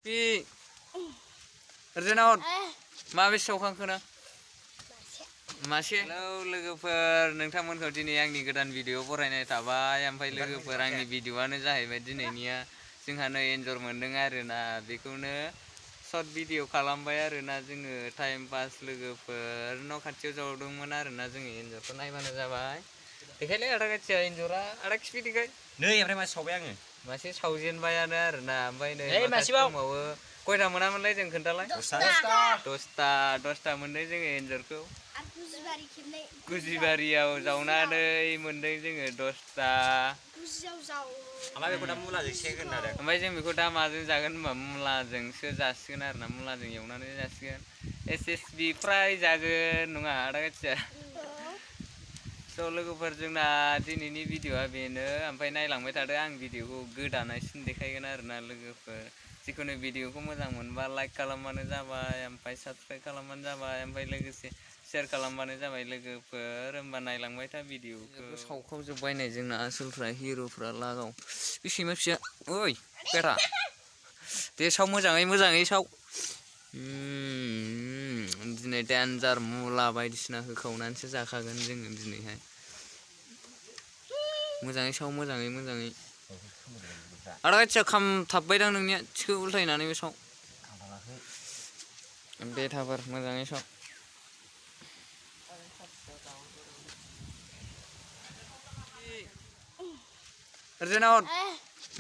Pi Renaud माबे सावखांखोना मासे hello लोगोफोर नोंथांमोनखौ दिनै आंनि गोदान भिडिअ बरायनाय थाबाय ओमफ्राय लोगोफोर आंनि भिडिअआनो जाहैबाय दिनैनिया जोंहा नै एन्जर मोनदों आरोना बेखौनो शर्ट भिडिअ खालामबाय आरोना जोङो टाइम पास लोगोफोर न' खाथियाव जावदोंमोन आरोना जोङो एन्जरखौ नायबानो जाबाय देखायलाय आदा गाथिया एन्जरा आदा खिफि देखाय नै ओमफ्राय मासे सावबाय आङो मासे सावजेनबायानो आरोना ओमफ्राय नै मासे दंबावो कयथा मोनामोनलाय जों खोन्थालाय 10ता मोनदों जोङो एन्जरखौ गुजिबारियाव जावनानै मोनदों जोङो 10ता ओमफ्राय बेखौ दा मुलाजों सेगोन आरो ओमफ्राय जों बेखौ दा माजों जागोन होनबा मुलाजोंसो जासिगोन आरोना मुलाजों एवनानै जासिगोन SSB फ्राय जागोन नङा आदा गाथिया स' लोगोफोर जोंना दिनैनि भिडिअआ बेनो ओमफ्राय नायलांबाय थादो आं भिडिअखौ गोदानायसिन देखायगोन आरोना लोगोफोर जिखुनु भिडिअखौ मोजां मोनबा लाइक खालामबानो जाबाय ओमफ्राय साबस्क्राइब खालामबानो जाबाय ओमफ्राय लोगोसे शेयार खालामबानो जाबाय लोगोफोर होमबा नायलांबाय था भिडिअखौ सावखावजोब्बाय नै जोंना आसोलफ्रा हिर'फ्रा लागाव बे सैमा फिसा ओइ बेरा दे साव मोजाङै साव दिनै डेन्जार मुला बायदिसिना होखावनानैसो जाखागोन जोङो दिनैहाय मोजाङै साव मोजाङै आदा गाथिया खामथाबबायदां नोंनिया थिखो उल्थायनानै बे साव बेथाफोर मोजाङै साव Renaud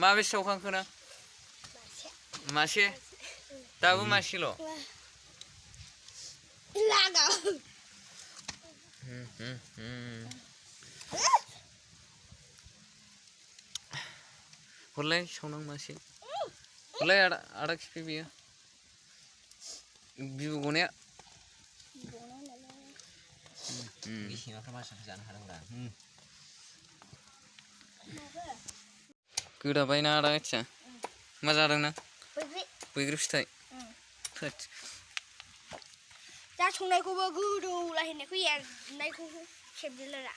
माबे सावखांखोना मासे दाबो मासेल' हरलाय सावनां मासे हरलाय आदा खिफि बियो बिबु गनाया सैमाफ्रा मानसिखौ जानो हादोंब्रा गोदाबायना आदा गाथिया मा जादोंना बैग्रि फिथाइ दा संनायखौबो गोदौलायनायखौ एरनायखौ खेबदोलारा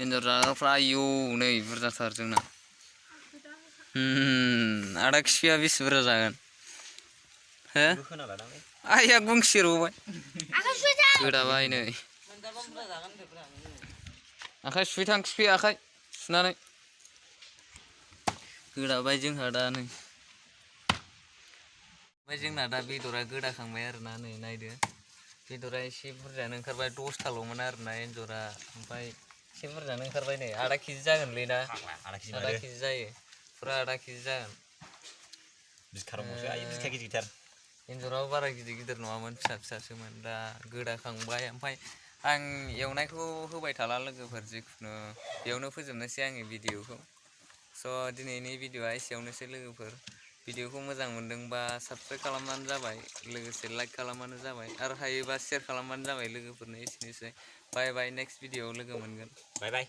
एन्जर जाग्राफ्रा आयौ नै बुरजाथार जोंना आदा खिफिया बेसे बुरजा जागोन हो आइया गंसे रबाय गोदाबाय नै आखाइ सुफैथां खिफि आखाइ सुनानै गोदाबाय जोंहा दा नै ओमफ्राय जोंना दा बेदरा गोदाखांबाय आरोना नै नायदो बेदरा एसे बुरजायानो ओंखारबाय 10ताल'मोन आरोना एन्जरा ओमफ्राय एसे बुरजायानो ओंखारबाय नै आधा केजि जागोनलै ना आधा केजि जायो फुरा आधा केजि जागोन गिदिर एन्जराबो बारा गिदिर नङामोन फिसासोमोन दा गोदाखांबाय ओमफ्राय आं एवनायखौ होबाय थाला लोगोफोर जिखुनु बेयावनो फोजोबनोसै आंनि भिडिअखौ स' दिनैनि भिडिअआ एसेयावनोसै लोगोफोर भिडिअखौ मोजां मोनदोंबा साबस्क्राइब खालामबानो जाबाय लोगोसे लाइक खालामबानो जाबाय आरो हायोबा शेयार खालामबानो जाबाय लोगोफोरनो एसेनोसै बाय बाय नेक्स्ट भिडिअआव लोगो मोनगोन बाय बाय।